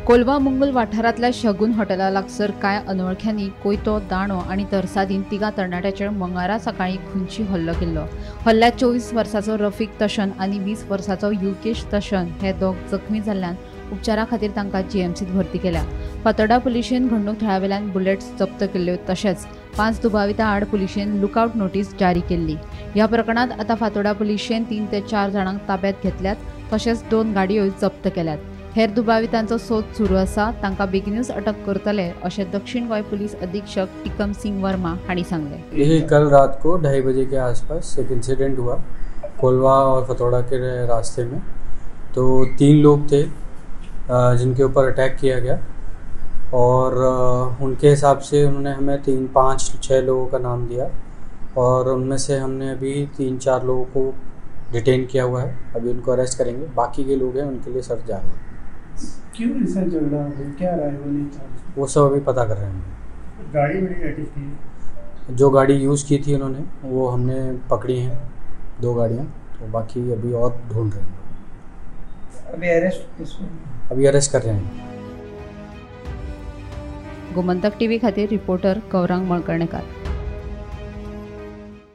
कोलवा मुंगल वाठारांतल्या शगुन हॉटेला लागसर कांय अनवळख्यांनी कोयतो, दांडो आनी तरसादीन तिगां तरणाट्याचेर मंगळारा सकाळीं खुनशी हल्लो केल्लो. हल्ल्यात 24 वर्सांचो रफीक तशन आनी 20 वर्सांचो युकेश तशन हे दोग जखमी जाल्ल्यान उपचारा खातीर तांकां जीएमसीत भरती केल्या. फातोर्डा पुलिशेन घडणूक थळावेल्यान बुलेट्स जप्त केल्ल्यो, तशेंच 5 दुबावितां आड पुलिशेन लुकआवट नोटीस जारी केल्ली. ह्या प्रकरणांत आतां फातोर्डा पुलिशेन 3 ते 4 जाणांक ताब्यांत घेतल्यात, तशेंच 2 गाडयो जप्त केल्यात. हेर दुबावितांचो सोद सुरू आसा. तांकां बेगीनूच अटक करतले अशें दक्षिण गोंय पुलिस अधीक्षक टिकम सिंग वर्मा हांणी सांगलें. ये कल रात को 2:30 बजे के आसपास एक इंसिडेंट हुआ कोलवा और फतोड़ा के रास्ते में. तो 3 लोग थे जिनके ऊपर अटैक किया गया और उनके हिसाब से उन्होंने हमें 3, 5, 6 लोगों का नाम दिया और उनमें से हमने अभी 3-4 लोगों को डिटेन किया हुआ है. अभी उनको अरेस्ट करेंगे. बाकी के लोग हैं उनके लिए सर्च जारी है. क्यों ऐसा झगड़ा हो गया, क्या राय था वो सब अभी पता कर रहे हैं. गाड़ी बड़ी अटकी थी, जो गाड़ी यूज़ की थी उन्होंने वो हमने पकड़ी है, 2 गाड़ियाँ. तो बाकी अभी और ढूंढ रहे हैं. अभी अरेस्ट किसको? अभी अरेस्ट कर रहे हैं. गोमंतक टीव्ही खातीर रिपोर्टर गौरांग मळकर्णेकर.